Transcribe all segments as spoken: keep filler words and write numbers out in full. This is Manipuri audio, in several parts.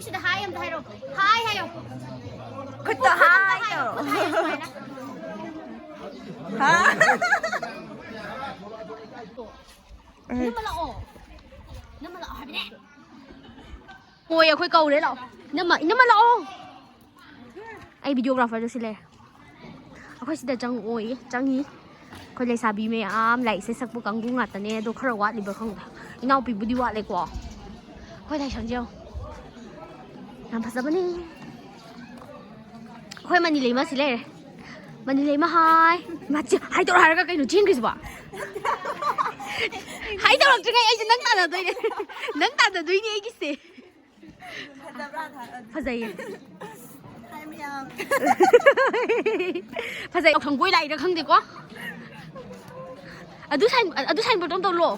ꯁꯤꯗ ꯍꯥꯏ ꯑꯝꯇ ꯍꯥꯏꯔꯣ꯫ ꯍꯥꯏ ꯍꯥꯏꯌꯣ꯫ ꯈꯨꯠꯇ ꯍꯥꯏ ꯇꯧꯔꯣ꯫ ꯈꯨꯠ ꯍꯥꯏꯌꯣ ꯁꯨꯃꯥꯏꯅ꯫ ꯍꯥ? ꯏꯅꯝꯃ ꯂꯥꯛꯑꯣ꯫ ꯏꯅꯝꯃ ꯂꯥꯛꯑꯣ ꯍꯥꯏꯕꯅꯦ꯫ ꯍꯣꯏ, ꯑꯩꯈꯣꯏ ꯀꯧꯔꯦ, ꯂꯥꯛꯑꯣ꯫ ꯏꯅꯝꯃ, ꯏꯅꯝꯃ ꯂꯥꯛꯑꯣ꯫ ꯑꯩ videographerꯗꯨ ꯁꯤ ꯂꯩꯔꯦ꯫ ꯑꯩꯈꯣꯏ ꯁꯤꯗ ꯆꯪꯉꯛꯑꯣꯌꯦ, ꯆꯪꯉꯤ꯫ ꯑꯩꯈꯣꯏ ꯂꯩꯁꯥꯕꯤ ꯃꯌꯥꯝ ꯂꯥꯏꯔꯤꯛꯁꯦ ꯁꯛꯄ ꯀꯥꯡꯕꯨ ꯉꯥꯛꯇꯅꯦ, ꯑꯗꯣ ꯈꯔ ꯋꯥꯠꯂꯤꯕ꯭ꯔꯥ ꯈꯪꯗꯦ꯫ ꯏꯅꯥꯎꯄꯤꯕꯨꯗꯤ ꯋꯥꯠꯂꯦꯀꯣ꯫ ꯑꯩꯈꯣꯏ ꯂꯥꯏꯁꯪꯁꯦ ꯌꯦꯡꯉꯣ꯫ ꯌꯥꯝ ꯐꯖꯕꯅꯤ꯫ ꯑꯩꯈꯣꯏ ꯃꯅꯤ ꯂꯩꯃ ꯁꯤ ꯂꯩꯔꯦ꯫ ꯃꯅꯤ ꯂꯩꯃ ꯍꯥꯏ꯫ ꯃꯥ ꯆꯦ-, ꯍꯥꯏꯗꯣꯔꯣ ꯍꯥꯏꯔꯒ ꯀꯩꯅꯣ ꯆꯦꯟꯈ꯭ꯔꯤꯁꯤꯕꯣ? ꯍꯥꯏꯗꯣꯔꯛꯇ꯭ꯔꯤꯉꯩ ꯑꯩꯁꯦ ꯅꯪ ꯇꯥꯟꯅꯗꯣꯏꯅꯦ꯫ ꯅꯪ ꯇꯥꯟꯅꯗꯣꯏꯅꯦ ꯑꯩꯒꯤꯁꯦ꯫ ꯐꯖꯕ꯭ꯔꯥ? ꯐꯖꯩꯌꯦ꯫ ꯍꯥꯏ ꯃꯌꯥꯝ꯫ ꯐꯖꯩ꯫ ꯌꯥꯎꯁꯪ ꯀꯣꯏ ꯂꯥꯛꯏꯔꯥ ꯈꯪꯗꯦꯀꯣ꯫ ꯑꯗꯨ sign-, ꯑꯗꯨ signboardꯇꯣ ꯑꯝꯇ ꯎꯠꯂꯣ꯫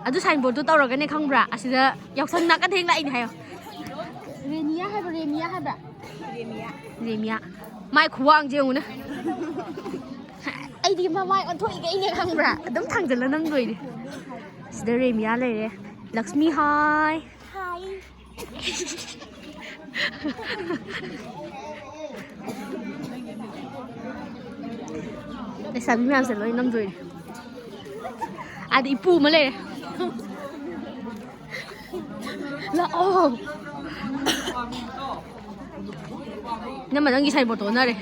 ꯑꯗꯨ signboardꯇꯣ ꯇꯧꯔꯒꯅꯦ ꯈꯪꯕ꯭ꯔꯥ? ꯑꯁꯤꯗ ꯌꯥꯎꯁꯪ ꯅꯥꯀꯟ ꯊꯦꯡ ꯂꯥꯛꯏꯅꯦ ꯍꯥꯏꯌꯣ꯫ ꯔꯦꯅꯤꯌꯥ ꯍꯥꯏꯕ꯭ꯔꯥ? ꯔꯦꯃꯤꯌꯥ ꯍꯥꯏꯕ꯭ꯔꯥ? ꯔꯦꯃꯤꯌꯥ꯫ ꯔꯦꯃꯤꯌꯥ꯫ ꯃꯥꯏ ꯈꯨꯋꯥꯡꯁꯦ ꯌꯦꯡꯉꯨꯅꯦ꯫ ꯑꯩꯗꯤ ꯃꯃꯥꯏ ꯑꯣꯟꯊꯣꯛꯏꯒꯩꯅꯦ ꯈꯪꯕ꯭ꯔꯥ? ꯑꯗꯨꯝ ꯊꯥꯡꯖꯜꯂ ꯅꯝꯗꯣꯏꯅꯦ꯫ ꯁꯤꯗ ꯔꯦꯃꯤꯌꯥ ꯂꯩꯔꯦ꯫ ꯂꯛꯁꯃꯤ ꯍꯥꯏ꯫ ꯍꯥꯏ꯫ ꯂꯩꯁꯥꯕꯤ ꯃꯌꯥꯝꯁꯦ ꯂꯣꯏ ꯅꯝꯗꯣꯏꯅꯦ꯫ ꯑꯥꯗ ꯏꯄꯨ ꯑꯃ ꯂꯩꯔꯦ꯫ ꯂꯥꯛꯑꯣ꯫ ꯏꯅꯝꯃ, ꯅꯪꯒꯤ signboardꯇꯣ ꯑꯣꯟꯅꯔꯦ꯫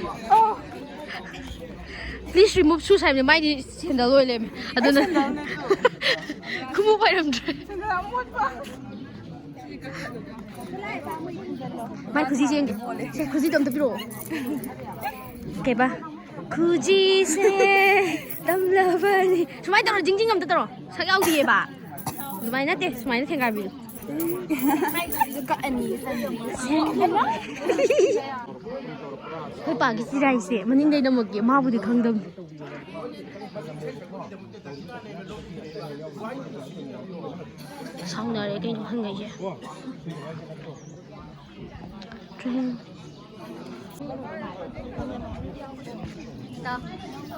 Please remove shoes ꯍꯥꯏꯕꯅꯦ, ꯃꯥꯏꯗꯤ sandal ꯑꯣꯏ ꯂꯩꯔꯝꯃꯦ꯫ ꯑꯗꯨꯅ ꯈꯣꯡꯎꯞ ꯑꯣꯏꯔꯝꯗ꯭ꯔꯦ꯫ ꯃꯥꯏ ꯈꯨꯖꯤꯁꯦ ꯌꯦꯡꯒꯦ꯫ ꯁꯦ, ꯈꯨꯖꯤꯗꯣ ꯑꯝꯇ ꯄꯤꯔꯛꯑꯣ꯫ ꯀꯩꯕ? ꯈꯨꯖꯤꯁꯦ ꯇꯝꯂꯕꯅꯤ꯫ ꯁꯨꯃꯥꯏꯅ ꯇꯧꯔꯣ, ꯖꯤꯡ ꯖꯤꯡ ꯑꯝꯇ ꯇꯧꯔꯣ꯫ ꯁꯛ ꯌꯥꯎꯗꯤꯌꯦꯕ꯫ ꯑꯗꯨꯃꯥꯏꯅ ꯅꯠꯇꯦ, ꯁꯨꯃꯥꯏꯅ ꯊꯦꯡꯒꯥꯏꯕꯤꯌꯨ꯫ ꯑꯩꯈꯣꯏ ꯄꯥꯒꯤ ꯆꯤꯔꯥꯏꯁꯦ ꯃꯅꯤꯡꯗꯩ ꯅꯝꯃꯛꯀꯦ, ꯃꯥꯕꯨꯗꯤ ꯈꯪꯗꯕꯅꯤ꯫ ꯁꯥꯎꯅꯔꯦ ꯀꯩꯅꯣ ꯑꯍꯟꯈꯩꯁꯦ꯫ ꯇ꯭ꯔꯦꯟ꯫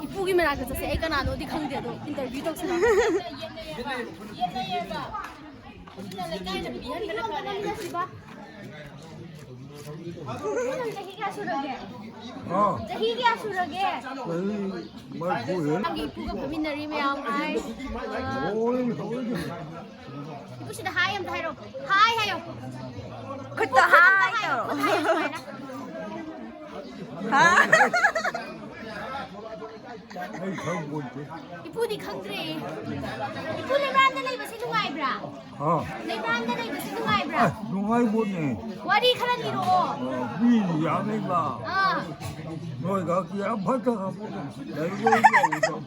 ꯏꯄꯨꯒꯤ ꯃꯅꯥꯛꯇ ꯆꯠꯁꯦ꯫ ꯑꯩ ꯀꯅꯥꯅꯣꯗꯤ ꯈꯪꯗꯦ, ꯑꯗꯣ interview ꯇꯧꯁꯤꯔ? ꯂꯩꯀꯥꯏꯅ ꯄꯤꯍꯟꯕꯅ ꯐꯔꯦ꯫ ꯆꯍꯤ ꯀꯌꯥ ꯁꯨꯔꯒꯦ? ꯑꯥ ꯆꯍꯤ ꯀꯌꯥ ꯁꯨꯔꯒꯦ? ꯆꯍꯤ ꯃꯔꯤꯐꯨ ꯍꯦꯜ ꯅꯪꯒꯤ ꯏꯄꯨꯒ ꯐꯝꯃꯤꯟꯅꯔꯤ ꯃꯌꯥꯝ꯫ ꯍꯥꯏ꯫ ꯍꯣꯏ ꯍꯣꯏ ꯏꯄꯨꯁꯤꯗ ꯍꯥꯏ ꯑꯝꯇ ꯍꯥꯏꯔꯣ꯫ ꯍꯥꯏ ꯍꯥꯏꯌꯣ꯫ ꯈꯨꯠꯇ ꯍꯥꯏ ꯇꯧꯔꯣ꯫ ꯈꯨꯠ ꯍꯥꯏꯌꯣ ꯁꯨꯃꯥꯏꯅ꯫ ꯍꯥ? ꯑꯩ ꯈꯪꯄꯣꯟꯇꯦ꯫ ꯏꯄꯨꯗꯤ ꯈꯪꯗ꯭ꯔꯦ꯫ ꯏꯄꯨ ꯂꯩꯃꯔꯥꯝꯗ ꯂꯩꯕꯁꯤ ꯅꯨꯡꯉꯥꯏꯕ꯭ꯔꯥ? ꯍꯥ ꯂꯩꯃꯔꯥꯝꯗ ꯂꯩꯕꯁꯤ ꯅꯨꯡꯉꯥꯏꯕ꯭raa? ꯑꯁ ꯅꯨꯡꯉꯥꯏꯕꯣꯠꯅꯦ꯫ ꯋꯥꯔꯤ ꯈꯔ ꯂꯤꯔꯛꯑꯣ꯫ ꯑꯣ, ꯃꯤꯗꯤ ꯌꯥꯝꯃꯦꯕ꯫ ꯑꯥ꯫ ꯅꯣꯏꯒ ꯀꯌꯥꯝ ꯐꯠꯇ ꯂꯩꯕ ꯌꯥꯎꯗꯕ꯫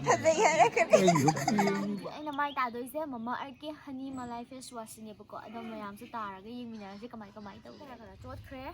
ꯐꯖꯩ ꯍꯥꯏꯔꯛꯀꯅꯤ꯫ ꯑꯩꯁꯨ ꯄꯦꯟꯕ꯫ ꯑꯩꯅ ꯃꯥꯏ ꯇꯥꯗꯣꯏꯁꯦ ꯃꯃꯥ ꯑꯥꯔꯠꯀꯤ ꯍꯅꯤ ꯃꯂꯥꯏ ꯐꯦꯁ ꯋꯥꯁꯁꯤꯅꯦꯕꯀꯣ꯫ ꯑꯗꯣ ꯃꯌꯥꯝꯁꯨ ꯇꯥꯔꯒ ꯌꯦꯡꯃꯤꯟꯅꯔꯁꯦ ꯀꯃꯥꯏ ꯀꯃꯥꯏ ꯇꯧꯒꯦ꯫ ꯈꯔ ꯈꯔ ꯆꯣꯠꯈ꯭ꯔꯦ꯫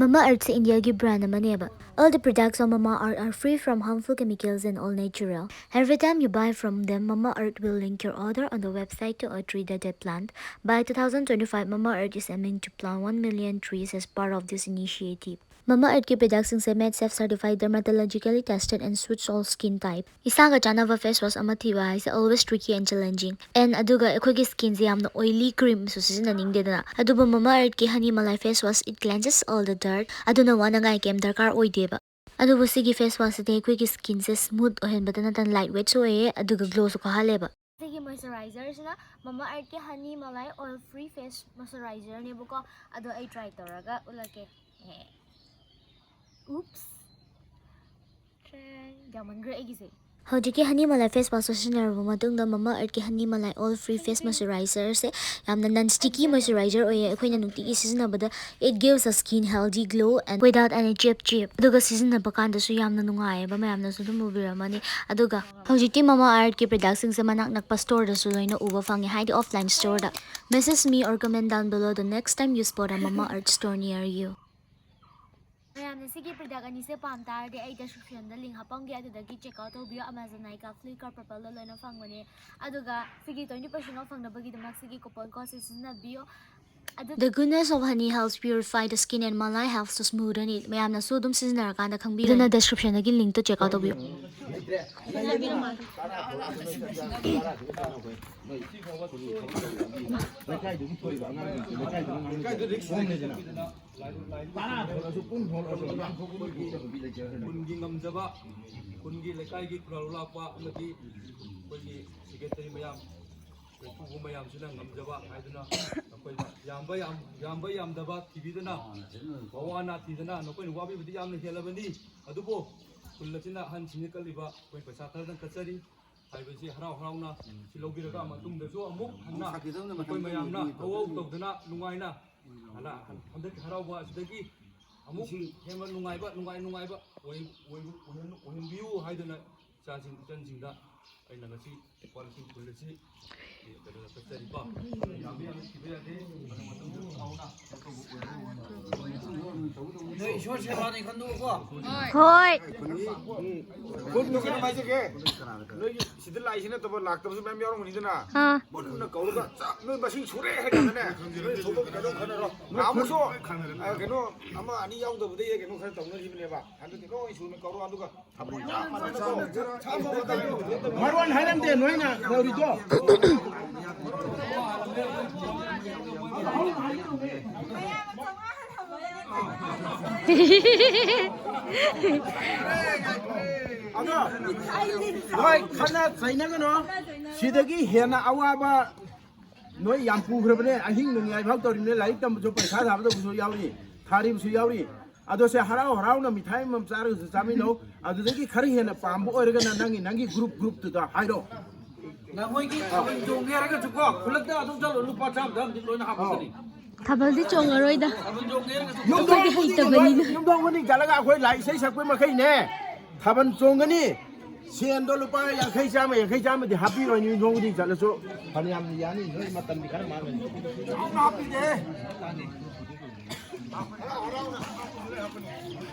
ꯃꯃꯥ ꯑꯥꯔꯠꯁꯦ ꯏꯟꯗꯤꯌꯥꯒꯤ ꯕ꯭ꯔꯥꯟ ꯑꯃꯅꯦꯕ꯫ All the products of Mama Earth are free from harmful chemicals and all natural. Every time you buy from them, Mama Earth will link your order on the website to a tree that they plant. By two thousand twenty-five, Mama Earth is aiming to plant one million trees as part of this initiative. ꯃꯃꯥ ꯑꯥꯔꯠꯀꯤ ꯄ꯭ꯔꯗꯛꯁꯤꯡꯁꯦ made safe certified, dermatologically tested and suits all skin type. ꯏꯁꯥꯒ ꯆꯥꯟꯅꯕ ꯐꯦꯁ ꯋꯥꯁ ꯑꯃ ꯊꯤꯕ ꯍꯥꯏꯁꯦ always tricky and challenging. And ꯑꯗꯨꯒ ꯑꯩꯈꯣꯏꯒꯤ ꯁ꯭ꯀꯤꯟꯁꯦ ꯌꯥꯝꯅ ꯑꯣꯏꯂꯤ ꯀ꯭ꯔꯤꯝꯁꯨ ꯁꯤꯖꯤꯟꯅꯅꯤꯡꯗꯦꯗꯅ꯫ ꯑꯗꯨꯕꯨ ꯃꯃꯥ ꯑꯥꯔꯠꯀꯤ ꯍꯅꯤ ꯃꯂꯥꯏ face wash, it cleanses all the dirt. ꯑꯗꯨꯅ ꯋꯥꯅꯉꯥꯏ ꯀꯩꯝ ꯗꯔꯀꯥꯔ ꯑꯣꯏꯗꯦꯕ꯫ ꯑꯗꯨꯕꯨ ꯁꯤꯒꯤ ꯐꯦꯁ ꯋꯥꯁꯁꯤꯗꯤ ꯑꯩꯈꯣꯏꯒꯤ ꯁ꯭ꯀꯤꯟꯁꯦ ꯁ꯭ꯃꯨꯠ ꯑꯣꯏꯍꯟꯕꯗ ꯅꯠꯇꯅ ꯂꯥꯏꯠ ꯋꯦꯠꯁꯨ ꯑꯣꯏꯌꯦ, ꯑꯗꯨꯒ ꯒ꯭ꯂꯣꯁꯨ ꯀꯥꯍꯜꯂꯦꯕ꯫ ꯁꯤꯒꯤ ꯃꯣꯏꯆꯔꯥꯏꯖꯔꯁꯤꯅ ꯃꯃꯥ ꯑꯥꯔꯠꯀꯤ ꯍꯅꯤ ꯃꯂꯥꯏ ꯑꯣꯏꯜ ꯐ꯭ꯔꯤ ꯐꯦꯁ ꯃꯣꯏꯆꯔꯥꯏꯖꯔꯅꯦꯕꯀꯣ꯫ ꯑꯗꯣ ꯑꯩ ꯇ꯭ꯔꯥꯏ ꯇꯧꯔꯒ ꯎꯠꯂꯛꯀꯦ꯫ ꯎꯞꯁ꯫ ꯇ꯭ꯔꯦꯡ꯫ ꯌꯥꯝꯃꯟꯈ꯭ꯔꯦ ꯑꯩꯒꯤꯁꯦ꯫ ꯍꯧꯖꯤꯛꯀꯤ ꯍꯅꯤ ꯃꯂꯥꯏ ꯐꯦꯁ ꯋꯥꯁꯇꯣ ꯁꯤꯖꯤꯟꯅꯔꯕ ꯃꯇꯨꯡꯗ ꯃꯃꯥ ꯑꯥꯔꯠꯀꯤ ꯍꯅꯤ ꯃꯂꯥꯏ ꯑꯣꯏꯜ ꯐ꯭ꯔꯤ ꯐꯦꯁ ꯃꯣꯏꯆꯔꯥꯏꯖꯔꯁꯦ ꯌꯥꯝꯅ ꯅꯟ ꯁ꯭ꯇꯤꯀꯤ ꯃꯣꯏꯆꯔꯥꯏꯖꯔ ꯑꯣꯏꯌꯦ꯫ ꯑꯩꯈꯣꯏꯅ ꯅꯨꯡꯇꯤꯒꯤ ꯁꯤꯖꯤꯟꯅꯕꯗ it gives a skin healthy glow and without any chip chip. ꯑꯗꯨꯒ ꯁꯤꯖꯤꯟꯅꯕ ꯀꯥꯟꯗꯁꯨ ꯌꯥꯝꯅ ꯅꯨꯡꯉꯥꯏꯌꯦꯕ, ꯃꯌꯥꯝꯅꯁꯨ ꯑꯗꯨꯝ ꯎꯕꯤꯔꯝꯃꯅꯤ꯫ ꯑꯗꯨꯒ ꯍꯧꯖꯤꯛꯇꯤ ꯃꯃꯥ ꯑꯥꯔꯠꯀꯤ ꯄ꯭ꯔꯗꯛꯁꯤꯡꯁꯦ ꯃꯅꯥꯛ ꯅꯛꯄ ꯁ꯭ꯇꯣꯔꯗꯁꯨ ꯂꯣꯏꯅ ꯎꯕ ꯐꯪꯉꯦ, ꯍꯥꯏꯗꯤ offline ꯁ꯭ꯇꯣꯔꯗ꯫ Message me or comment down below the next time you spot a Mama Earth store near you. ꯃꯌꯥꯝꯅ ꯁꯤꯒꯤ ꯄ꯭ꯔꯗꯛ ꯑꯅꯤꯁꯦ ꯄꯥꯝ ꯇꯥꯔꯗꯤ ꯑꯩ ꯗꯤꯁꯀ꯭ꯔꯤꯞꯁꯟꯗ ꯂꯤꯡ ꯍꯥꯞꯄꯝꯒꯦ, ꯑꯗꯨꯗꯒꯤ ꯆꯦꯛ ꯑꯥꯎꯠ ꯇꯧꯕꯤꯌꯣ꯫ ꯑꯃꯥꯖꯣꯟ, ꯅꯥꯏꯀꯥ, ꯐ꯭ꯂꯤꯞꯀꯥꯔꯠ, ꯄꯔꯄꯜꯗ ꯂꯣꯏꯅ ꯐꯪꯕꯅꯦ꯫ ꯑꯗꯨꯒ ꯁꯤꯒꯤ ꯇ꯭ꯋꯦꯟꯇꯤ ꯄꯥꯔꯁꯦꯟ ꯑꯣꯐ ꯐꯪꯅꯕꯒꯤꯗꯃꯛ ꯁꯤꯒꯤ coupon ꯀꯣꯗꯁꯦ ꯁꯤꯖꯤꯟꯅꯕꯤꯌꯣ꯫ The goodness of honey helps purify the skin and malai helps to smoothen it. ꯃꯌꯥꯝꯅꯁꯨ ꯑꯗꯨꯝ ꯁꯤꯖꯤꯟꯅꯔꯀꯥꯟꯗ ꯈꯪꯕꯤꯔꯅꯤ꯫ ꯑꯗꯨꯅ description ꯗꯒꯤ link ꯇꯣ check out ꯇꯧꯕꯤꯌꯨ꯫ ꯈꯨꯟꯒꯤ ꯉꯝꯖꯕ, ꯈꯨꯟꯒꯤ ꯂꯩꯀꯥꯏꯒꯤ ꯈꯨꯔꯥꯜ ꯂꯥꯛꯄ ꯑꯃꯗꯤ ꯑꯩꯈꯣꯏꯒꯤ secretary ꯃꯌꯥꯝ, ꯀꯩꯊꯨꯕ ꯃꯌꯥꯝꯁꯤꯅ ꯉꯝꯖꯕ ꯍꯥꯏꯗꯨꯅ ꯅꯈꯣꯏꯅ ꯌꯥꯝꯕ ꯌꯥꯝ-, ꯌꯥꯝꯕ ꯌꯥꯝꯗꯕ ꯊꯤꯕꯤꯗꯅ, ꯑꯋꯥ ꯑꯅꯥ ꯊꯤꯗꯅ ꯅꯈꯣꯏꯅ ꯋꯥꯕꯤꯕꯗꯤ ꯌꯥꯝꯅ ꯍꯦꯜꯂꯕꯅꯤ꯫ ꯑꯗꯨꯕꯨ ꯈꯨꯜ ꯑꯁꯤꯅ ꯑꯍꯟꯁꯤꯡꯅ ꯀꯜꯂꯤꯕ ꯑꯩꯈꯣꯏ ꯄꯩꯁꯥ ꯈꯔꯗꯪ ꯀꯠꯆꯔꯤ꯫ ꯍꯥꯏꯕꯁꯤ ꯍꯔꯥꯎ ꯍꯔꯥꯎꯅ ꯁꯤ ꯂꯧꯕꯤꯔꯒ ꯃꯇꯨꯡꯗꯁꯨ ꯑꯃꯨꯛ ꯍꯟꯅ ꯑꯩꯈꯣꯏ ꯃꯌꯥꯝꯅ ꯍꯧꯍꯧ ꯇꯧꯗꯅ ꯅꯨꯡꯉꯥꯏꯅ ꯍꯟꯗꯛ ꯍꯟꯗꯛꯀꯤ ꯍꯔꯥꯎꯕ ꯑꯁꯤꯗꯒꯤ ꯑꯃꯨꯛ ꯍꯦꯟꯅ ꯅꯨꯡꯉꯥꯏꯕ, ꯅꯨꯡꯉꯥꯏ ꯅꯨꯡꯉꯥꯏꯕ ꯑꯣꯏ-, ꯑꯣꯏ-, ꯑꯣꯏꯍꯟ-, ꯑꯣꯏꯍꯟꯕꯤꯌꯨ ꯍꯥꯏꯗꯨꯅ ꯏꯆꯥꯁꯤꯡ, ꯏꯆꯟꯁꯤꯡꯗ ꯑꯩꯅ ꯉꯁꯤ ꯂꯨꯄꯥ ꯂꯤꯁꯤꯡ ꯀꯨꯟ ꯑꯁꯤ ꯀꯩꯅꯣꯗ ꯀꯠꯆꯔꯤꯀꯣ꯫ ꯌꯥꯝꯕ ꯌꯥꯝꯅ ꯊꯤꯕ ꯌꯥꯗꯦ꯫ ꯑꯗꯨ ꯃꯇꯨꯡꯗ ꯍꯔꯥꯎꯅ ꯀꯩꯅꯣ ꯇꯧꯕ ꯑꯣꯏꯍꯧ ꯍꯥꯏꯅ ꯅꯣꯏ ꯏꯁꯣꯔ ꯁꯦꯕꯥꯅꯤ ꯈꯟꯗꯣꯛꯎꯀꯣ꯫ ꯍꯣꯏ꯫ ꯈꯨꯟꯗꯣ ꯀꯩꯅꯣꯝ ꯍꯥꯏꯖꯒꯦ꯫ ꯅꯣꯏꯒꯤ ꯁꯤꯗ ꯂꯥꯛꯏꯁꯤ ꯅꯠꯇꯕ ꯂꯥꯛꯇꯕꯁꯨ ꯃꯌꯥꯝ ꯌꯥꯎꯔꯝꯒꯅꯤꯗꯅ꯫ ꯑꯥ꯫ ꯃꯣꯏ ꯄꯨꯟꯅ ꯀꯧꯔꯒ ꯆꯥꯛ ꯅꯣꯏ ꯃꯁꯤꯡ ꯁꯨꯔꯦ ꯍꯥꯏ ꯀꯥꯟꯗꯅꯦ꯫ ꯅꯣꯏ ꯊꯣꯛꯐꯝ ꯀꯩꯅꯣꯝ ꯈꯟꯅꯔꯣ꯫ ꯅꯍꯥꯟꯃꯨꯛꯁꯨ, ꯑ, ꯀꯩꯅꯣ ꯑꯃ ꯑꯅꯤ ꯌꯥꯎꯗꯕꯗꯒꯤ ꯀꯩꯅꯣ ꯈꯔ ꯇꯧꯅꯈꯤꯕꯅꯦꯕ꯫ ꯍꯟꯗꯛꯇꯤ ꯂꯣꯏ ꯁꯨꯅ ꯀꯧꯔꯣ꯫ ꯑꯗꯨꯒ ꯃꯔꯣꯟ ꯍꯥꯏꯔꯝꯗꯦ ꯅꯣꯏꯅ ꯇꯧꯔꯤꯗꯣ꯫ ꯑꯗꯣ ꯍꯣꯏ, ꯈꯠꯅ ꯆꯩꯅꯒꯅꯣ꯫ ꯁꯤꯗꯒꯤ ꯍꯦꯟꯅ ꯑꯋꯥꯕ ꯅꯣꯏ ꯌꯥꯝ ꯄꯨꯈ꯭ꯔꯕꯅꯦ꯫ ꯑꯍꯤꯡ ꯅꯣꯡꯌꯥꯏ ꯐꯥꯎ ꯇꯧꯔꯤꯕꯅꯦ꯫ ꯂꯥꯏꯔꯤꯛ ꯇꯝꯕꯁꯨ ꯄꯩꯁꯥ ꯊꯥꯕ ꯇꯧꯕꯁꯨ ꯌꯥꯎꯔꯤ, ꯊꯥꯔꯤꯕꯁꯨ ꯌꯥꯎꯔꯤ꯫ ꯑꯗꯣ ꯁꯦ, ꯍꯔꯥꯎ ꯍꯔꯥꯎꯅ ꯃꯤꯊꯥꯏ ꯑꯃꯃꯝ ꯆꯥꯔꯒꯁꯨ ꯆꯥꯃꯤꯟꯅꯧ꯫ ꯑꯗꯨꯗꯒꯤ ꯈꯔ ꯍꯦꯟꯅ ꯄꯥꯝꯕ ꯑꯣꯏꯔꯒꯅ ꯅꯪꯒꯤ, ꯅꯪꯒꯤ group, group ꯇꯨꯗ ꯍꯥꯏꯔꯣ꯫ ꯅꯈꯣꯏꯒꯤ ꯊꯥꯕꯜ ꯆꯣꯡꯒꯦ ꯍꯥꯏꯔꯒꯁꯨꯀꯣ, ꯈꯨꯜꯂꯛꯇ ꯑꯗꯨꯝ ꯆꯠꯂꯣ, ꯂꯨꯄꯥ ꯆꯥꯝꯃ ꯆꯥꯝꯃꯗꯤ ꯂꯣꯏꯅ ꯍꯥꯞꯄꯛꯀꯅꯤ꯫ ꯊꯥꯕꯜꯗꯤ ꯆꯣꯡꯉꯔꯣꯏꯗ꯫ ꯊꯥꯕꯜ ꯆꯣꯡꯒꯦ ꯍꯥꯏꯔꯒꯁꯨ ꯑꯩꯈꯣꯏꯗꯤ ꯍꯩꯇꯕꯅꯤꯅ꯫ ꯌꯨꯝꯊꯣꯡ ꯈꯨꯗꯤꯡꯒꯤ ꯆꯠꯂꯒ ꯑꯩꯈꯣꯏ ꯂꯥꯛꯏ ꯏꯁꯩ ꯁꯛꯄ ꯃꯈꯩꯅꯦ ꯊꯥꯕꯜ ꯆꯣꯡꯒꯅꯤ꯫ ꯁꯦꯟꯗꯣ ꯂꯨꯄꯥ ꯌꯥꯡꯈꯩ, ꯆꯥꯝꯃ, ꯌꯥꯡꯈꯩ, ꯆꯥꯝꯃꯗꯤ ꯍꯥꯞꯄꯤꯔꯣꯏ꯫ ꯌꯨꯝꯊꯣꯡ ꯈꯨꯗꯤꯡ ꯆꯠꯂꯁꯨ ꯐꯅꯌꯥꯝꯗꯤ ꯌꯥꯅꯤ꯫ ꯅꯣꯏ ꯃꯇꯝꯗꯤ ꯈꯔ ꯃꯥꯡꯒꯅꯤ꯫ ꯆꯥꯎꯅ ꯍꯥꯞꯄꯤꯒꯦ꯫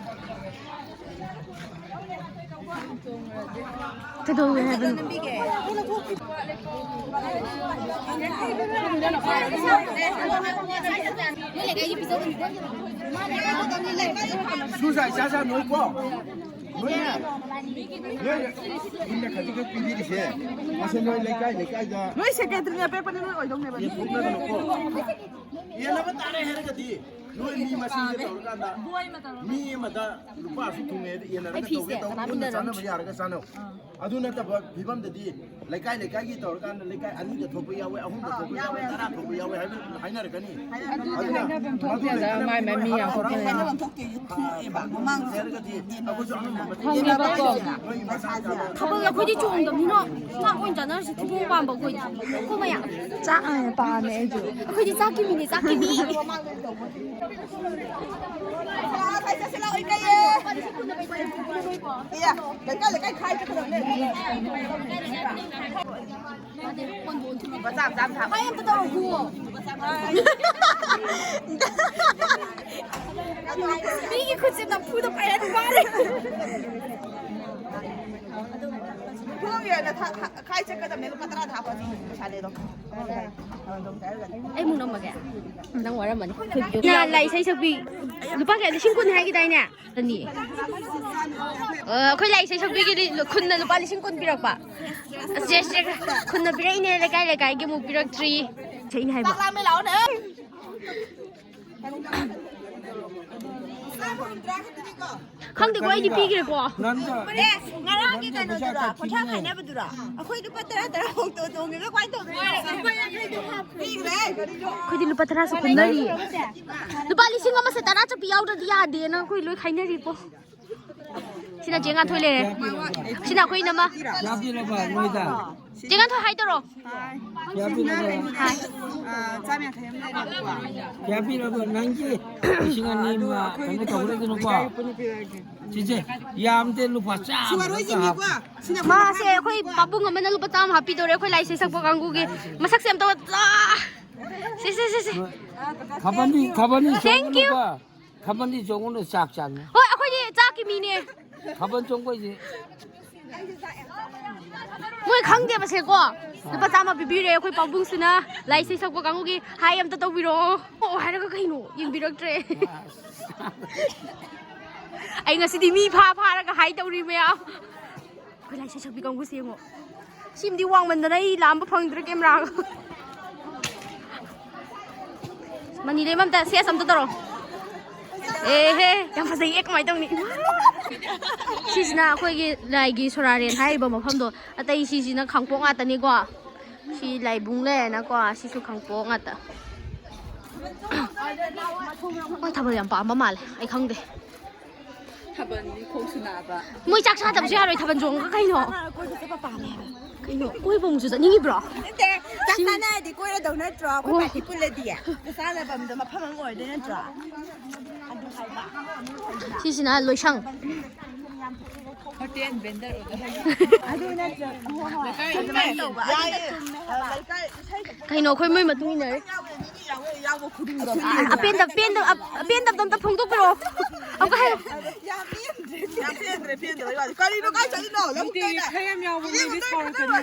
ꯀꯩꯗꯧꯋꯦ ꯍꯥꯏꯕꯅꯣ? ꯁꯨ ꯁꯥꯏ ꯆꯥ ꯆꯥ ꯅꯣꯏ ꯀꯣ꯫ ꯅꯣꯏꯅꯦ꯫ ꯅꯣꯏ ꯏꯟꯅ ꯈꯖꯤꯛ ꯈꯛ ꯄꯤꯕꯤꯔꯤꯁꯦ꯫ ꯑꯁ ꯅꯣꯏ ꯂꯩꯀꯥꯏ ꯂꯩꯀꯥꯏꯗ꯫ ꯅꯣꯏ ꯁꯦꯀ꯭ꯔꯦꯇꯔꯤꯅ ꯄꯤꯔꯛꯄꯅꯤ, ꯅꯣꯏ ꯑꯣꯏꯗꯧꯅꯦꯕ꯫ ꯌꯦꯟꯊꯣꯛꯅꯒꯅꯨꯀꯣ꯫ ꯌꯦꯟꯅꯕ ꯇꯥꯔꯦ ꯍꯥꯏꯔꯒꯗꯤ ꯅꯣꯏ ꯃꯤ ꯃꯁꯤꯡꯁꯦ ꯇꯧꯔꯀꯥꯟꯗ ꯃꯤ ꯑꯃꯗ ꯂꯨꯄꯥ ꯑꯁꯨꯛ ꯊꯨꯡꯉꯦ ꯌꯦꯟꯅꯔꯒ ꯇꯧꯒꯦ ꯇꯧ, ꯄꯨꯟꯅ ꯆꯥꯅꯕ ꯌꯥꯔꯒ ꯆꯥꯅꯧ꯫ ꯑꯗꯨ ꯅꯠꯇꯕ ꯐꯤꯕꯝꯗꯗꯤ ꯂꯩꯀꯥꯏ ꯂꯩꯀꯥꯏꯒꯤ ꯇꯧꯔꯀꯥꯟꯗ ꯂꯩꯀꯥꯏ ꯑꯅꯤꯗ ꯊꯣꯛꯄ ꯌꯥꯎꯋꯦ, ꯑꯍꯨꯝꯗ ꯊꯣꯛꯄ ꯌꯥꯎꯋꯦ, ꯇꯔꯥ ꯊꯣꯛꯄ ꯌꯥꯎꯋꯦ ꯍꯥꯏꯕ ꯍꯥꯏꯅꯔꯛꯀꯅꯤ꯫ ꯑꯗꯨꯅ ꯃꯗꯨ ꯂꯩꯇꯅꯕ ꯃꯥꯏ ꯃꯥꯏ ꯃꯤ ꯌꯥꯝ ꯍꯔꯥꯎ ꯍꯔꯥꯎ ꯊꯣꯛꯇꯦ, ꯊꯣꯛꯑꯦꯕ ꯃꯃꯥꯡꯁꯦ꯫ ꯍꯥꯏꯔꯒꯗꯤ ꯑꯩꯈꯣꯏꯁꯨ ꯑꯉꯝꯕ ꯃꯇꯦꯡ ꯈꯪꯉꯦꯕꯀꯣ꯫ ꯄꯥꯡꯕꯤꯁꯦ꯫ ꯅꯣꯏꯒꯤ ꯃꯁꯥ ꯊꯕꯛ ꯑꯩꯈꯣꯏꯗꯤ ꯆꯣꯡꯗꯕꯅꯤꯅ ꯆꯥꯛ ꯑꯣꯏꯅ ꯆꯥꯅꯔꯁꯤ, ꯊꯤꯕꯣꯡ ꯄꯥꯟꯕ ꯑꯩꯈꯣꯏꯗꯤ꯫ ꯀꯣ ꯃꯌꯥ꯫ ꯆꯥꯛ ꯑꯣꯏꯅ ꯄꯥꯝꯃꯦ ꯑꯩꯁꯨ꯫ ꯑꯩꯈꯣꯏꯗꯤ ꯆꯥꯛꯀꯤ ꯃꯤꯅꯦ, ꯆꯥꯛꯀꯤ ꯃꯤ꯫ ꯏꯌꯥ, ꯂꯩꯀꯥꯏ ꯂꯩꯀꯥꯏ ꯈꯥꯏ ꯆꯠꯀꯗꯕꯅꯦ꯫ ꯃꯆꯥ ꯃꯆꯥ ꯑꯃ ꯊꯥꯕ꯫ ꯍꯥꯏ ꯑꯝꯇ ꯇꯧꯔꯛꯈꯨꯑꯣ꯫ ꯃꯤꯒꯤ ꯈꯨꯠꯁꯦ ꯅꯝꯐꯨꯗ ꯄꯥꯏꯔꯗꯤ ꯋꯥꯔꯦ꯫ ꯈꯣꯡꯒꯤ ꯑꯣꯏꯅ ꯊꯥ-, ꯊꯥ-, ꯈꯥꯏ ꯆꯠꯀꯗꯕꯅꯦ, ꯂꯨꯄꯥ ꯇꯔꯥ ꯊꯥꯕ ꯑꯗꯨ ꯄꯩꯁꯥ ꯂꯩꯔꯣ꯫ ꯑꯩ ꯑꯃꯨꯛ ꯅꯝꯃꯒꯦ꯫ ꯅꯪ ꯋꯥꯔꯝꯃꯅꯤ꯫ ꯌꯥ, ꯂꯥꯏ ꯏꯁꯩ ꯁꯛꯄꯤ꯫ ꯂꯨꯄꯥ ꯀꯌꯥ? ꯂꯤꯁꯤꯡ ꯀꯨꯟ ꯍꯥꯏꯈꯤꯗꯥꯏꯅꯦ? ꯑꯅꯤ꯫ ꯑ, ꯑꯩꯈꯣꯏ ꯂꯥꯏ ꯏꯁꯩ ꯁꯛꯄꯤꯒꯤꯗꯤ ꯂꯨ-, ꯈꯨꯟꯅ ꯂꯨꯄꯥ ꯂꯤꯁꯤꯡ ꯀꯨꯟ ꯄꯤꯔꯛꯄ꯫ ꯑꯁ, ꯆꯦ, ꯆꯦ, ꯈꯨꯟꯅ ꯄꯤꯔꯛꯏꯅꯦ, ꯂꯩꯀꯥꯏ ꯂꯩꯀꯥꯏꯒꯤ ꯑꯃꯨꯛ ꯄꯤꯔꯛꯇ꯭ꯔꯤ꯫ ꯏꯁꯩ ꯍꯥꯏꯕ꯫ ꯈꯪꯗꯦꯀꯣ, ꯑꯩꯗꯤ ꯄꯤꯈ꯭ꯔꯦꯀꯣ꯫ ꯅꯪꯒ ꯑꯦ, ꯉꯔꯥꯡꯒꯤ ꯀꯩꯅꯣꯗꯨꯔꯣ? ꯄꯩꯁꯥ ꯈꯥꯏꯅꯕꯗꯨꯔꯣ? ꯑꯩꯈꯣꯏ ꯂꯨꯄꯥ ꯇꯔꯥ ꯇꯔꯥ ꯑꯣꯛꯇꯣ ꯇꯣꯡꯉꯤꯔꯣ? ꯀꯃꯥꯏꯅ ꯇꯧꯗꯣꯏꯅꯣ? ꯄꯤꯈ꯭ꯔꯦ꯫ ꯑꯩꯈꯣꯏꯗꯤ ꯂꯨꯄꯥ ꯇꯔꯥꯁꯨ ꯈꯨꯟꯅꯔꯤ꯫ ꯂꯨꯄꯥ ꯂꯤꯁꯤꯡ ꯑꯃꯁꯦ ꯇꯔꯥ ꯆꯠꯄꯤ ꯌꯥꯎꯗ꯭ꯔꯗꯤ ꯌꯥꯗꯦꯅ ꯑꯩꯈꯣꯏ ꯂꯣꯏ ꯈꯥꯏꯅꯔꯤꯀꯣ꯫ ꯁꯤꯅ ꯆꯦ ꯉꯥꯟꯊꯣꯏ ꯂꯩꯔꯦ꯫ ꯁꯤꯅ ꯑꯩꯈꯣꯏ ꯏꯅꯝꯃ꯫ ꯀꯌꯥ ꯄꯤꯔꯕ ꯅꯣꯏꯗ? ꯆꯦ ꯉꯥꯟꯊꯣꯏ ꯍꯥꯏ ꯇꯧꯔꯣ꯫ ꯀꯌꯥ ꯄꯤꯔꯕ? ꯍꯥꯏ꯫ ꯆꯥꯝ ꯌꯥꯡꯈꯩ ꯑꯃ ꯂꯩꯔꯦꯕꯀꯣ꯫ ꯀꯌꯥ ꯄꯤꯔꯕ? ꯅꯪꯒꯤ ꯂꯤꯁꯤꯡ ꯑꯅꯤ ꯑꯃ ꯀꯩꯅꯣ ꯇꯧꯈ꯭ꯔꯦꯗꯅꯀꯣ꯫ ꯆꯤꯆꯦ, ꯌꯥꯝꯗꯦ, ꯂꯨꯄꯥ ꯆꯥꯝꯃ ꯈꯛꯇ ꯍꯥꯞꯄꯨ꯫ ꯃꯥꯁꯦ ꯑꯩꯈꯣꯏ ꯄꯥꯕꯨꯡ ꯑꯃꯅ ꯂꯨꯄꯥ ꯆꯥꯝꯃ ꯍꯥꯞꯄꯤꯗꯧꯔꯦ ꯑꯩꯈꯣꯏ ꯂꯥꯏ ꯏꯁꯩ ꯁꯛꯄ ꯀꯥꯡꯕꯨꯒꯤ꯫ ꯃꯁꯛꯁꯦ ꯑꯝꯇ ꯎꯠꯂꯣ꯫ ꯁꯦ, ꯁꯦ, ꯁꯦ, ꯁꯦ꯫ ꯈꯕꯔꯅꯤ, ꯈꯕꯔꯅꯤ Thank you꯫ ꯆꯣꯡꯉꯨꯅꯨꯀꯣ꯫ ꯈꯕꯔꯅꯤ ꯆꯣꯡꯉꯨꯅꯨ, ꯆꯥꯛ ꯆꯥꯅꯤ꯫ ꯍꯣꯏ, ꯑꯩꯈꯣꯏꯗꯤ ꯆꯥꯛꯀꯤ ꯃꯤꯅꯦ꯫ ꯊꯥꯕꯜ ꯆꯣꯡꯕꯩꯁꯦ꯫ ꯃꯣꯏ ꯈꯪꯗꯦꯕꯁꯦꯀꯣ꯫ ꯂꯨꯄꯥ ꯆꯥꯝꯃ ꯄꯤꯕꯤꯔꯦ ꯑꯩꯈꯣꯏ ꯄꯥꯕꯨꯡꯁꯤꯅ꯫ ꯂꯥꯏ ꯏꯁꯩ ꯁꯛꯄ ꯀꯥꯡꯕꯨꯒꯤ ꯍꯥꯏ ꯑꯝꯇ ꯇꯧꯕꯤꯔꯛꯑꯣ꯫ ꯑꯣ ꯍꯥꯏꯔꯒ ꯀꯩꯅꯣ ꯌꯦꯡꯕꯤꯔꯛꯇ꯭ꯔꯦ꯫ ꯑꯩ ꯉꯁꯤꯗꯤ ꯃꯤ ꯐꯥ ꯐꯥꯔꯒ ꯍꯥꯏ ꯇꯧꯔꯤ ꯃꯌꯥꯝ꯫ ꯑꯩꯈꯣꯏ ꯂꯥꯏ ꯏꯁꯩ ꯁꯛꯄꯤ ꯀꯥꯡꯕꯨꯁꯦ ꯌꯦꯡꯉꯣ꯫ ꯁꯤꯃꯗꯤ ꯋꯥꯡꯃꯟꯗꯅ ꯑꯩ ꯂꯥꯝꯕ ꯐꯪꯗ꯭ꯔꯦ ꯀꯦꯃꯦꯔꯥꯒ꯫ ꯃꯅꯤ ꯂꯩꯃ ꯑꯝꯇ ꯁꯦꯁ ꯑꯝꯇ ꯇꯧꯔꯣ꯫ ꯑꯦꯍꯦ, ꯌꯥꯝ ꯐꯖꯩꯌꯦ, ꯀꯃꯥꯏꯅ ꯇꯧꯅꯤ? ꯁꯤꯁꯤꯅ ꯑꯩꯈꯣꯏꯒꯤ ꯂꯥꯏꯒꯤ ꯁꯣꯔꯥꯔꯦꯟ ꯍꯥꯏꯔꯤꯕ ꯃꯐꯝꯗꯣ꯫ ꯑꯇꯩ ꯁꯤꯁꯤꯅ ꯈꯥꯡꯄꯣꯛ ꯉꯥꯛꯇꯅꯤꯀꯣ꯫ ꯁꯤ ꯂꯥꯏꯕꯨꯡ ꯂꯩꯔꯦꯅꯀꯣ, ꯁꯤꯁꯨ ꯈꯥꯡꯄꯣꯛ ꯉꯥꯛꯇ꯫ ꯃꯣꯏ ꯊꯥꯕꯜ ꯌꯥꯝ ꯄꯥꯝꯕ ꯃꯥꯜꯂꯦ, ꯑꯩ ꯈꯪꯗꯦ꯫ ꯊꯥꯕꯜꯗꯤ ꯈꯣꯡꯁꯨ ꯅꯥꯕ꯫ ꯃꯣꯏ ꯆꯥꯛ ꯆꯥꯗꯕꯁꯨ ꯌꯥꯔꯣꯏ ꯊꯥꯕꯜ ꯆꯣꯡꯉꯒ ꯀꯩꯅꯣ? ꯀꯣꯏꯕ ꯆꯠꯄ ꯄꯥꯝꯃꯦ ꯍꯥꯏꯕ꯫ ꯀꯩꯅꯣ? ꯀꯣꯏꯕ ꯑꯃꯨꯛꯁꯨ ꯆꯠꯅꯤꯡꯉꯤꯕ꯭ꯔꯣ? ꯅꯠꯇꯦ, ꯆꯥꯛ ꯁꯤ ꯆꯥꯅꯔꯗꯤ ꯀꯣꯏꯔꯗꯧ ꯅꯠꯇ꯭ꯔꯣ? ꯑꯩꯈꯣꯏ ꯑꯣ꯫ ꯄꯥꯔꯇꯤ ꯄꯨꯜꯂꯗꯤ ꯆꯥꯛ ꯆꯥꯅꯕ ꯑꯝꯗ ꯃꯐꯝ ꯑꯃ ꯑꯣꯏꯗꯣꯏ ꯅꯠꯇ꯭ꯔꯣ? ꯑꯗꯨ ꯍꯥꯏꯕ꯫ ꯁꯤꯁꯤꯅ ꯂꯣꯏꯁꯪ꯫ ꯍꯣꯇꯦꯜ ꯚꯦꯟꯗꯔ ꯑꯣꯏꯗꯣꯏ꯫ ꯑꯗꯨ ꯅꯠꯇ꯭ꯔꯣ? ꯍꯣꯏ, ꯍꯣꯏ꯫ ꯂꯩꯀꯥꯏ, ꯑꯗꯨꯃꯥꯏꯅ ꯂꯩꯀꯥꯏ, ꯇꯧꯕ꯫ ꯂꯩꯀꯥꯏ, ꯂꯩꯀꯥꯏ ꯏꯁꯩ ꯀꯩꯅꯣ ꯑꯩꯈꯣꯏ ꯃꯣꯏ ꯃꯇꯨꯡ ꯏꯟꯅꯔꯦ꯫ ꯌꯥꯎꯕ ꯈꯨꯗꯤꯡꯗꯣ꯫ ꯑꯄꯦꯟꯗ-, ꯄꯦꯟꯗ-, ꯑ-, ꯑꯄꯦꯟꯗꯕꯗꯣ ꯑꯝꯇ ꯐꯣꯡꯗꯣꯛꯄꯤꯔꯛꯑꯣ꯫ ꯑꯃꯨꯛꯀ ꯍꯥꯏꯌꯨ꯫ ꯌꯥꯝ ꯄꯦꯟꯗ꯭ꯔꯦ, ꯄꯦꯟꯗ꯭ꯔꯦ, ꯄꯦꯟꯗ꯭ꯔꯦ꯫ ꯀꯔꯤꯅꯣ, ꯀꯥꯏ ꯆꯠꯂꯤꯅꯣ? ꯂꯧꯕꯨꯛꯇ ꯅꯠꯇꯦ, ꯈꯔ ꯌꯥꯝ ꯌꯥꯎꯕ ꯃꯤꯗꯤ ꯁꯥꯎꯔꯛꯀꯅꯤ꯫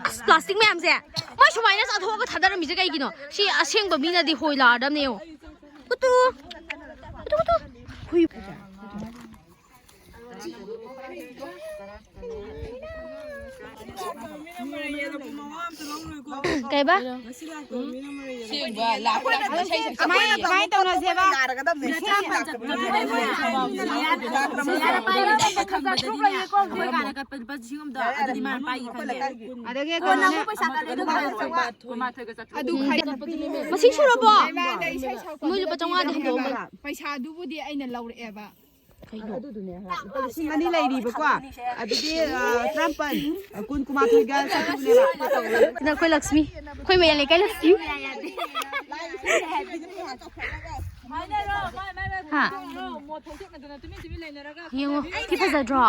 ꯑꯁ, ꯄ꯭ꯂꯥꯁꯇꯤꯛ ꯃꯌꯥꯝꯁꯦ ꯃꯣꯏ ꯁꯨꯃꯥꯏꯅ ꯆꯥꯊꯣꯛꯑꯒ ꯊꯥꯗꯔꯝꯃꯤꯁꯦ ꯀꯩꯒꯤꯅꯣ? ꯁꯤ ꯑꯁꯦꯡꯕ ꯃꯤꯅꯗꯤ ꯍꯣꯏ ꯂꯥꯛꯑꯗꯕꯅꯦ ꯌꯦꯡꯉꯣ꯫ ꯎꯇꯨ, ꯎꯇꯨ, ꯎꯇꯨ꯫ ꯍꯨꯏ꯫ ꯀꯩꯕ? ꯀꯃꯥꯏ, ꯀꯃꯥꯏ ꯇꯧꯅꯁꯦꯕ? ꯑꯗꯒꯤ ꯀꯣꯟꯅ ꯑꯃꯨꯛ ꯄꯩꯁꯥ ꯀꯥꯟꯅꯩꯗꯣ ꯀꯃꯥꯏꯅ ꯇꯧꯕ? ꯑꯗꯨ ꯎꯝ꯫ ꯈꯥꯏꯗꯣꯛꯄꯤꯅꯦ꯫ ꯃꯁꯤꯡ ꯁꯨꯔꯕꯣ? ꯃꯣꯏ ꯂꯨꯄꯥ ꯆꯥꯝꯃꯉꯥꯗꯤ ꯍꯟꯗꯣꯛꯑꯝꯃꯅꯤ꯫ ꯄꯩꯁꯥꯗꯨꯕꯨꯗꯤ ꯑꯩꯅ ꯂꯧꯔꯛꯑꯦꯕ꯫ ꯀꯩꯅꯣ? ꯑꯗꯨꯗꯨꯅꯦ ꯍꯥꯏ꯫ ꯂꯨꯄꯥ ꯂꯤꯁꯤꯡ ꯑꯅꯤ ꯂꯩꯔꯤꯕꯀꯣ꯫ ꯑꯗꯨꯗꯤ, ꯑ, ꯇꯔꯥꯃꯥꯄꯜ, ꯑ, ꯀꯨꯟ, ꯀꯨꯟꯃꯥꯊꯣꯏꯒ ꯆꯥꯇ꯭ꯔꯨꯛꯅꯦꯕ꯫ ꯁꯤꯅ ꯑꯩꯈꯣꯏ ꯂꯛꯁꯃꯤ꯫ ꯑꯩꯈꯣꯏ ꯃꯌꯥꯏ ꯂꯩꯀꯥꯏ ꯂꯛꯁꯃꯤ꯫ ꯍꯥ? ꯌꯦꯡꯉꯣ, ꯁꯤ ꯐꯖꯗ꯭ꯔꯣ?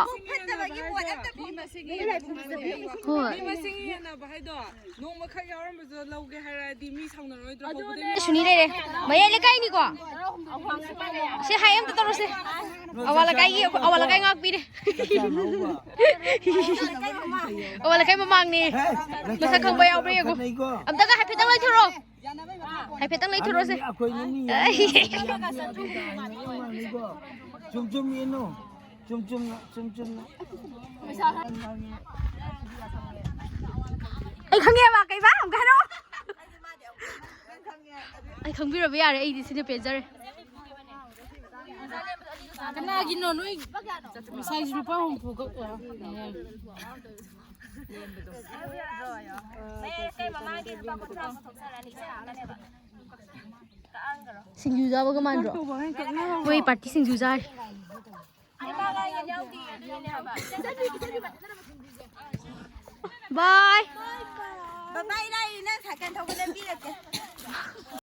ꯍꯣꯏ꯫ ꯃꯤ ꯃꯁꯤꯡ ꯍꯦꯟꯅꯕ ꯍꯥꯏꯗꯣ ꯅꯣꯡꯃꯈꯛ ꯌꯥꯎꯔꯝꯕꯁꯨ ꯂꯧꯒꯦ ꯍꯥꯏꯔꯛꯑꯗꯤ ꯃꯤ ꯁꯥꯎꯅꯔꯣꯏꯗ꯭ꯔꯣ? ꯍꯧꯕꯗꯩ ꯁꯨꯅꯤ ꯂꯩꯔꯦ꯫ ꯃꯌꯥꯏ ꯂꯩꯀꯥꯏꯅꯤꯀꯣ꯫ ꯁꯤ ꯍꯥꯏ ꯑꯝꯇ ꯇꯧꯔꯁꯦ꯫ ꯑꯋꯥ ꯂꯩꯀꯥꯏꯒꯤ, ꯑꯋꯥ ꯂꯩꯀꯥꯏ ꯉꯥꯛꯄꯤꯔꯦ꯫ ꯑꯋꯥ ꯂꯩꯀꯥꯏ ꯃꯃꯥꯡꯅꯦ꯫ ꯃꯁꯛ ꯈꯪꯕ ꯌꯥꯎꯕ꯭ꯔꯥ ꯌꯦꯡꯉꯣ꯫ ꯑꯝꯇꯒ ꯍꯥꯏꯐꯦꯠꯇꯪ ꯂꯩꯊꯣꯔꯛꯑꯣ꯫ ꯍꯥꯏꯐꯦꯠꯇꯪ ꯂꯩꯊꯣꯔꯛꯑꯣꯁꯦ꯫ ꯑꯩꯈꯣꯏꯅꯤ ꯃꯤ ꯑꯩ ꯌꯥꯝꯃꯤꯀꯣ꯫ ꯆꯨꯝ ꯆꯨꯝ ꯌꯦꯡꯉꯣ꯫ ꯆꯨꯝ ꯆꯨꯝꯅ, ꯆꯨꯝ ꯆꯨꯝꯅ꯫ ꯑꯩ ꯈꯪꯉꯦꯕ꯫ ꯀꯩꯕ? ꯑꯃꯨꯛꯀ ꯍꯥꯏꯔꯛꯑꯣ꯫ ꯑꯩ ꯈꯪꯕꯤꯔꯕ ꯌꯥꯔꯦ꯫ ꯑꯩꯗꯤ ꯁꯤꯅ ꯄꯦꯟꯖꯔꯦ꯫ ꯀꯅꯥꯒꯤꯅꯣ ꯅꯣꯏ? ꯉꯁꯥꯏꯁꯨ ꯂꯨꯄꯥ ꯍꯨꯝꯐꯨ ꯈꯛ ꯑꯣꯏꯔꯝꯒꯅꯤ꯫ ꯁꯤꯡꯖꯨ ꯆꯥꯕꯒ ꯃꯥꯟꯗ꯭ꯔꯣ? ꯑꯩꯈꯣꯏ ꯄꯥꯔꯇꯤ ꯁꯤꯡꯖꯨ ꯆꯥꯔꯤ꯫ ꯕꯥꯏ꯫ ꯕꯥꯏ, ꯂꯥꯛꯏ, ꯅꯪ ꯁꯥꯏꯀꯜ ꯊꯧꯕ ꯂꯦꯞꯄꯤꯔꯛꯀꯦ꯫